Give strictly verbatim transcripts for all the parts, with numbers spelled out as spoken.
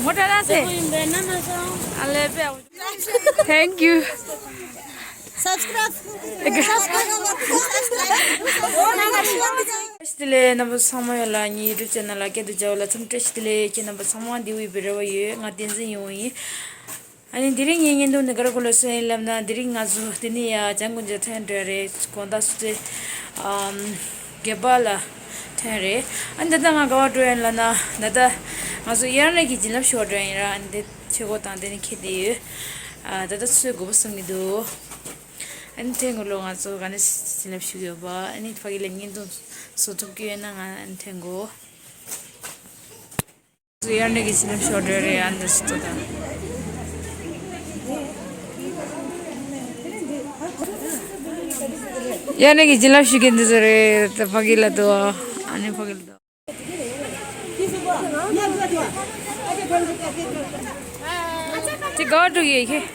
མོ་ཊ་ལ་སེ། ཨ་ལེ་པེ། Thank you. Subscribe. བཀྲ་ཤིས་བདེ་ལེགས། རྣམ་པ་ཚང་མ་ཡོད་ལ་ངའི་YouTube channel ལ་སྐད་དུ་བྱ་བ་ལ་འཚམས་བཀྲ་ཤིས་བདེ་ལེགས། ཁྱེད་རྣམ་པ་ཚང་མ་འདི་བའི་བེ་ར་བ་ཡོད། ང་བསྟན་འཛིན་ཡོང་ཡིན། ཨ་ནི་དེ་རིང་ངའི་བརྙན་ཐུང་འདི་ག་རེ་སྐོར་ལ་བཟོས་ཡིན་ལབ་ན། དེ་རིང་ང་ཚོ་དེ་ནས་ཡ་ལྗང་གུ་འཇོག་ཐོན་འགྲོ་རེད། དགོང་དག་སུ་ཚེ་ཨམ་སྒེར་པ་ལ་ཐོན་རེད། ཨ་ནི་ད་ལྟ་ང་ག་བ་འགྲོ་ཡིན་ལབ་ན། ད་ལྟ་ང་ཚོ་དབྱར་གནས་ཀྱི་བྱིན་རླབས་ཞུ་བ་འགྲོ་ཡིན་ར། ཨ་ནི་དེ་ཆོས་སྒོ་དང་དེ་ནས་འཁེལ་བསྡད་ཡོད། ཨ་ད་ལྟ་ཚོད་དགོས་པ་བསམ་གྱི་འདུག་ཨ་ནི་དེ་སྔོན་ལ་ང་ཚོ་ག་ནས་བྱིན་རླབས་ཞུ་གི་ཡོད་པ། ཨ་ནི་ཕ་གི་ལ་བརྙན་ཐུང་བཟོ་ཐུབ་ཀྱི་ཡོད་ན། ང་ཨ་ནི་ཐོན་དགོས། དབྱར་གནས་ཀྱི་བྱིན་རླབས་ཞུ་འགྲོ་རེད། ཨ་འདི་སུ་ད། དབྱར་གནས་ཀྱི་བྱིན་རླབས་ཞུ་མཁན་འདི་ཚོ་རེད། ད་ཕ་གི་ལ་འདུག་ཨ་ནི་ཕ་གི་ལ་འདུག་དེ་ག་བ་འགྲོ་གི་ཡོད་ཁྱེད།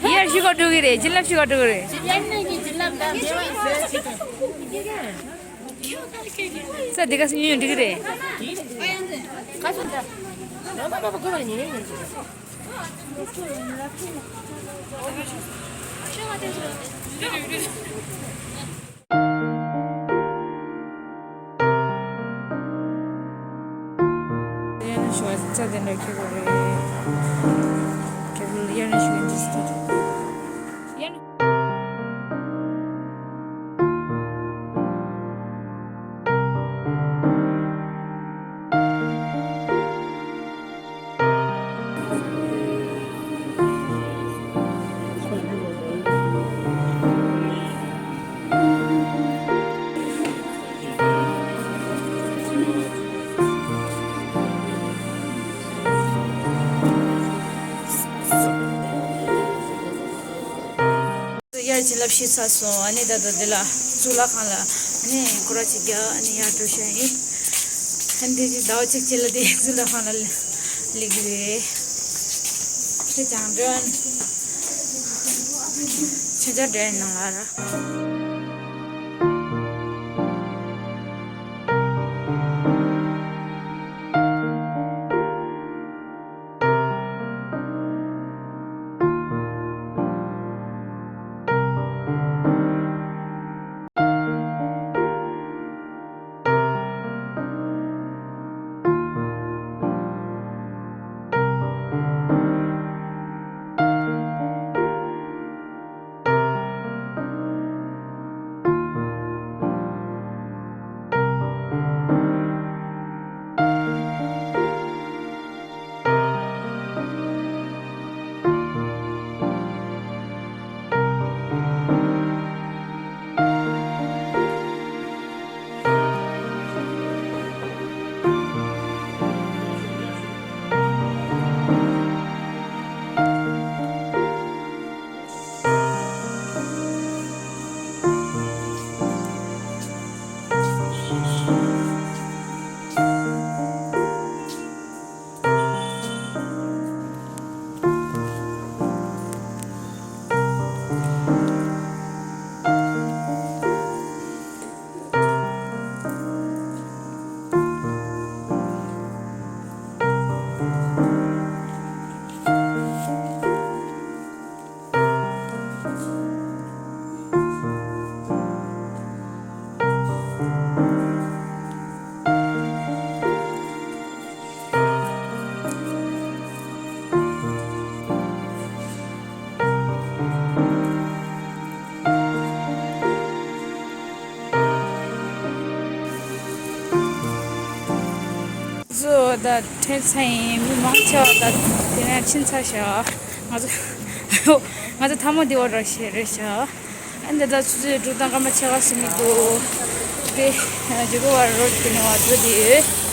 དབྱར་ཞུ་ག་འགྲོ་གི་རེད། བྱིན་རླབས་ཞུ་ག་འགྲོ་གི་རེད། ས་འདི་ག་སེ་ཉོས་ཡོང་འགྲིག་གི་རེད། དབྱར་གནས་ཞུ་བ་ས་དེ་འདྲ་ཁྱེད་གོ་རེད། ཁྱེད་གོ་དབྱར་གནས་ཞུ་མཁན་འདི་སུ་ད། དབྱར་བྱིན་རླབས་ཞུས་ཚར་སོང་། ཨ་ནི་ད་ལྟ་འདི་ལ་གཙུག་ལག་ཁང་ལ་ཨ་ནི་སྐོར་ར་ཅིག་རྒྱག་ཨ་ནི་ཡར་འགྲོ་བྱ་ཡིན། ཨ་ནི་དེ་ཟླ་བ་གཅིག་རྗེས་ལ་དེ་གཙུག་ལག་ཁང་ལ་སླེབས་ཀྱི་རེད། ཁྱེད་ཅང་འགྲོ་ཨ་ནི་ཆོས་འཆར་འགྲོ་ཨ་ནི་ནང་ལ་ར། ཚོ་ད་ཐོན་ཚར་ཡིན། མི་མང་ཆེ་བ་ད་དེ་ནས་ཕྱིན་ཚར་ཤག་ང་ཚོ་ང་ཚོ་ཐ་མ་དེ་བར་ར་ཤེས་རེད་ཤག་ཨ་འདི་ད་ཆུ་ཚོད་དྲུག་དང་སྐར་མ་ཕྱེད་ཀ་ཟིན་གྱི་འདུག་དེ་ཇོ་ཀོ་ཝར་རོ་ཌི་དེ་ནས་བར་འགྲོ་དེ་ཡོད།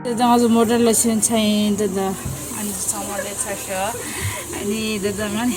ད་ལྟ་ང་ཚོ་མོ་ཊ་ལ་ཕྱིན་ཚར་ཡིན། ད་ལྟ་ཨ་ནི་ཚང་མ་སླེབས་ཚར་ཤག་ཨ་ནི་ད་ལྟ་ང་ནི།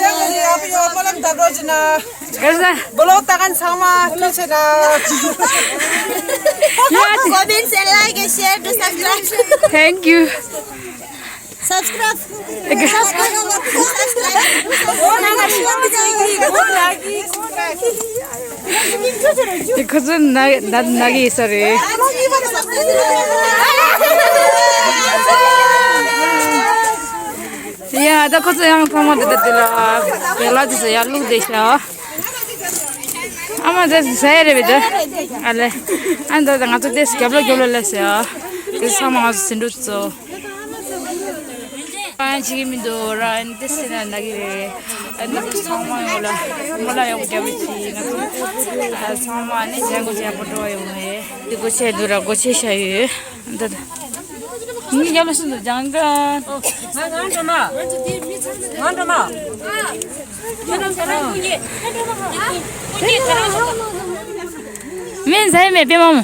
ཡག་པོ་ཡོད། སྨོན་ལམ་བཏབ་རོགས་བྱེད་ན། ག་ས། བློ་ལྟ་མཁན་ཚང་མ་ཐུགས་རྗེ་ཆེ་ན། Comments and like and share to subscribe. Thank you. Subscribe. ཁོ་ཚོ་ན་ན་ན་གི་ས་རེད། ཡ་ད་ཁོ་ཚོ་ཡང་ཚང་མ་འདི་ལྟ་འདི་ལ་ཡ་ལ་དེ་ཚོ་ཡར་བླུགས་བསྡད་ཤག་ཨ་མ་དེ་ཟ་ཡ་རེད་པས་དེ། ཨ་ལེ། ཨ་འདི་ད་ང་ཚོ་དེ་རྒྱབ་ལོགས་རྒྱབ་ལོགས་སླེབས་སོང་ཡ། དེ་ཚང་མ་ང་ཚོ་ཟིན་འགྲོ་ཚོ། ཨ་ཅིག་མི་འདུག་ར། ཨ་ནི་དེ་སེ་ན་ན་གི་རེད། ཨ་ནི་ཚང་མ་ཡོང་ལ་སྨོན་ལམ་ཡག་པོ་རྒྱབ་པ་ཅིག་ང་ཚོ་ཚང་མ་ཨ་ནི་ཇན་གོ་ཇན་པོ་འགྲོ་ཡོང་ངེ། དེ་སྒོ་ཕྱེ་འདུག་ར། སྒོ་ཕྱེ་བཞག་ཡོད། འདི་ད་ངའི་རྒྱབ་ལ་སུ་འདུག་ཇང་ཀྲན། ང་ང་འགྲོ་མ། ང་འགྲོ་མ། ཁྱེད་རང་ཁྱེད་རང་ཁྱེད་རང་ཁྱེད་རང་། མིན་ཟ་ཡི་མེད་པས་མ་མོ།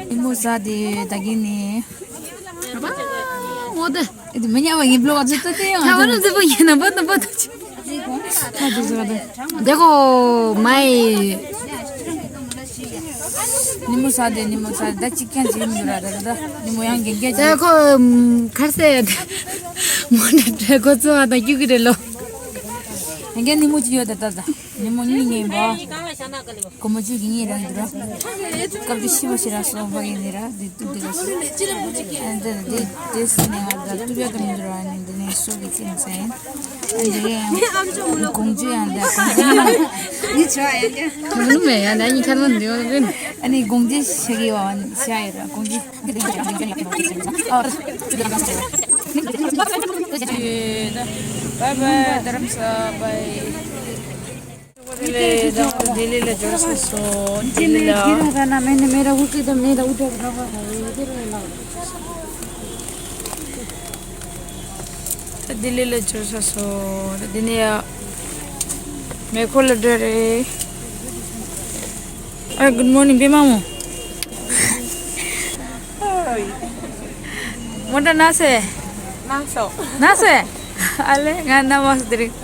ཉིན་མོ་ཟ་དེ་ད་གིན་ནི། ཨ་ངོ་དེ། ཨེ་དེ་མི་ཉག་པ་ཡིན་བློ་བ་ཚོད་ལྟ་དེ་ཡང་། ཁ་བ་ལ་འཛུལ་པ་ཡིན་ན་བ་དང་བ་དང་ཅི། ཁ་དེ་ཟ་དེ། དེ་གོ་མའི། ཉིན་མོ་ཟ་དེ་ཉིན་མོ་ཟ་དེ་ད་གཅིག་ཀྱང་ཅིག་མི་འདུག་ར། ད་ད་ད་ཉིན་མོ་ཡང་རྒན་རྒས་ཅིག། དེ་གོ་ཁར་སེ། མོ་འདྲ་འདྲ་གོ་ཚོ་ཨ་ད་རྒྱུག་གི་རེད་ལོ། རྒན་རྒས་ཉིན་མོ་ཅིག་ཡོད་ད་ད་ད། ཉིན་མོ་གཉིས་ངེས་པ། སྒོར་མོ་བཅུ་གི་གཉིས་རག་གི་འདུག་ར། སྐབས་དེ་ཤི་བ་ཞིག་རག་སོང་བ་ཡིན་ནི་ར། དེ་དུས་དེ་ར་སོང་། ཨ་འདི་འདི་དེ་སི་ནས་ང་ད་ཏུ་ཡ་གི་མི་འདུག་ར། ནི་འདི་ནས་སུ་གི་ཅི་ནས་ཟེར་ཡིན། ཨ་འདི་གི་ཡང་གོང་ཇུ་ཡང་ད་གོང་ཇུ་ཡང་། ནི་ཆོ་ཡ་ཡ། མི་ནུ་མེ་ཡ་ན་ནི་ཁྱར་མ་འདི་ཡོང་གི། ཨ་ནི་གོང་ཇུ་ཤ་གི་བ་ཤ་ཡ་ར་གོང་ཇུ། Bye bye, Dharamsala, bye. ལྡི་ལི་ལ་འབྱོར་ཚར་སོང་། ལྡི་ལི་ལ། ལྡི་ལི་ལ་འབྱོར་ཚར་སོང་། ལྡི་ལི་ལ་འབྱོར་ཚར་སོང་། ད་འདི་ནས་ཡ་མེ་འཁོར་ལ་འགྲོ་རེད། ཨ། Good morning པད་མ་མོ། མོ་ཏྲ་ན་སེ། ན་སོ། ན་སེ། ཨ་ལེ་ང་ན་མ་སུ་དེ་རིང་།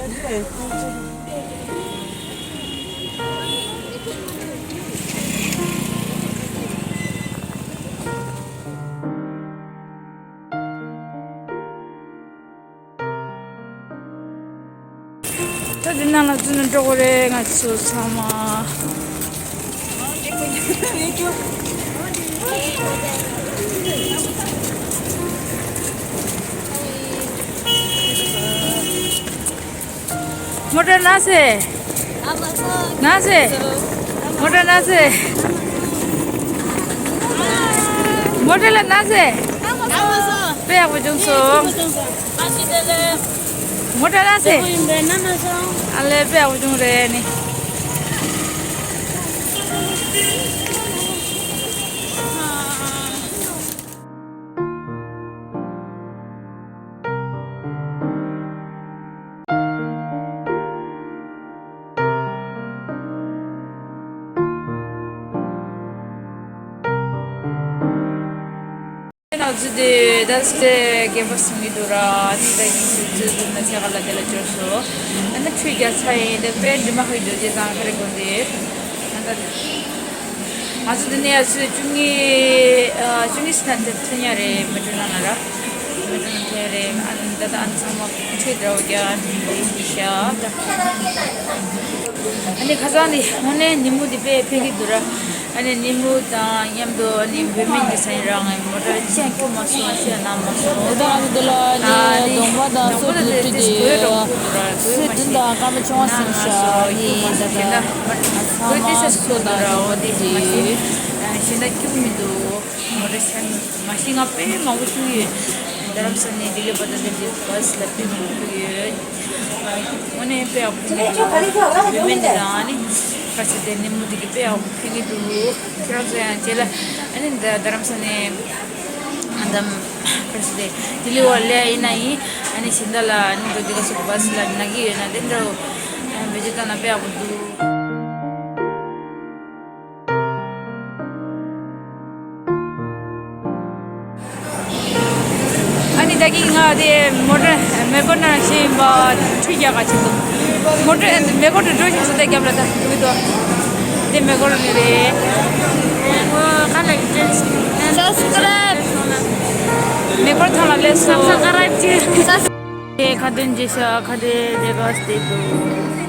ད་འདི་ནང་ལ་འཛུལ་ནས་འགྲོ་དགོས་རེད། ང་ཚོ་ཚང་མ། མོ་ཏྲ་ན་སེ། ན་སེ། མོ་ཏྲ་ན་སེ། མོ་ཏྲ་ལ་ན་སེ། དཔེ་ཡག་པོ་བྱུང་སོང་། མོ་ཏྲ་ན་སེ། ཨ་ལེ་དཔེ་ཡག་པོ་བྱུང་རེད་ནི། ང་ཚོ་དེ་ད་སི་ཏེ་རྒན་པ་སོང་གི་འདུག་ར། ཨ་ནི་ད་ཡིན་ཚུལ་ཚུལ་འདུག་ན་ཚེ་ག་ལ་དེ་ལ་འབྱོར་སོང་། ཨ་ནི་ཁྲུས་རྒྱག་ཚར་ཡིན། དེ་དཔེ་འདྲི་མ་ཧུད་འདུག་དེ་ཚང་ཁ་རེ་དགོན་དེ། ང་ཚོ་དེ་ནས་ཡར་ཚོད་བཅུ་གཉིས། ཨ། བཅུ་གཉིས་ཟིན་ན་དེ་ཐོན་ཡ་རེད། མེ་ཏྲོ་ནང་ལ་ར། མེ་ཏྲོ་ནང་ཐོན་ཡ་རེད། ཨ་ནི་ད་ལྟ་ཨ་ནི་ཚང་མ་ཁྲིད་འདྲ་བོ་རྒྱག་ཨ་ནི་འདི་ཤ་ད། ཨ་ནི་ཁ་སང་ནི་དངོས་གནས་ཉིན་མོ་འདི་དཔེ་ཕན་གྱི་འདུག་ར། ཨ་ནི་ཉིན་མོ་དང་མཉམ་དུ་ཨ་ནི་བུད་མེད་ཀྱི་ས་ཡིན་རང་ངའི་མོ་ཊ་ཅན་ཁྱུ་མ་སོང་ཅན་ན་མ་སོང་། ད་ཨ་ནི་འདི་ལ་ཨ་ནི་གདོང་པ་དང་སོ་དུ་དུ་དེ་སི་གོ་ཡ་འགྲོ་གི་འདུག་ར། སི་དུ་དང་སྐར་མ་ཆུང་བ་སིང་ཤ་ཡིན་ད་ད། ཨ་ཚང་མ་སོ་དང་གདོང་པ་དེ་དེ། ཞེ་ན་སྐྱུག་མི་འདུག་མོ་ཊ་ཤར་མ་ཤི་ང་དཔེ་མང་པོ་ཤུ་ཡོད། རྡ་རམ་ས་ནས་ལྡི་ལི་བར་དུ་དེ་འདྲའི་བྷ་སི་ལ་ཕེབས་མྱོང་ཡོད། དངོས་གནས་དཔེ་ཡག་པོ་ཕེབས་ཀྱི་འདུག་བུད་མེད་འདི་དང་ཨ་ནི་ག་ཚོད་དེ་ནི་མོ་དེ་གི་དཔེ་ཡག་པོ་ཕེབས་ཀྱི་འདུག་ཁྱེད་རང་ཚོ་ཡང་རྗེས་ལ་ཨ་ནི་འདི་རྡ་རམ་ས་ནས་ཨ་འདམ་ག་ཚོད་དེ་ལྡི་ལི་བར་སླེབས་ཡིན་ན་ཡིན། ཨ་ནི་ཕྱི་ཟླ་ལ་ཨ་ནི་འགྲོ་དུས་སྐབས་སུ་བྷ་སི་ལ་ན་གི་ཡོད་ན་དེ་འདྲ་བོ་བེད་སྤྱོད་བཏང་ན་དཔེ་ཡག་པོ་འདུག་ཨ་ནི་ད་གིན་ང་དེ་མོ་ཊ་མེ་འཁོར་ནང་ཞིག་ཡིན་པ་ཁྲིད་རྒྱག་ག་ཕྱིན་འདུག་མོ་ཊ་མེ་འཁོར་དུ་འགྲོ་ཤག་ཟེར་ཏེ་རྒྱབ་ལ་ད་འདུག་གི་འདུག་དེ་མེ་འཁོར་ནི་རེད། ཁ་ལ་ཡིན་ཏེ། སབ་སི་ཀ་རབ། མེ་འཁོར་ཐང་ལ་སླེབས་སོང་། སབ་སི་ཀ་རབ་ཅིག་དེ་ཁ་འདོན་བྱེད་ཤག་ཁ་དེ་དེ་ག་སྟེ་འདུག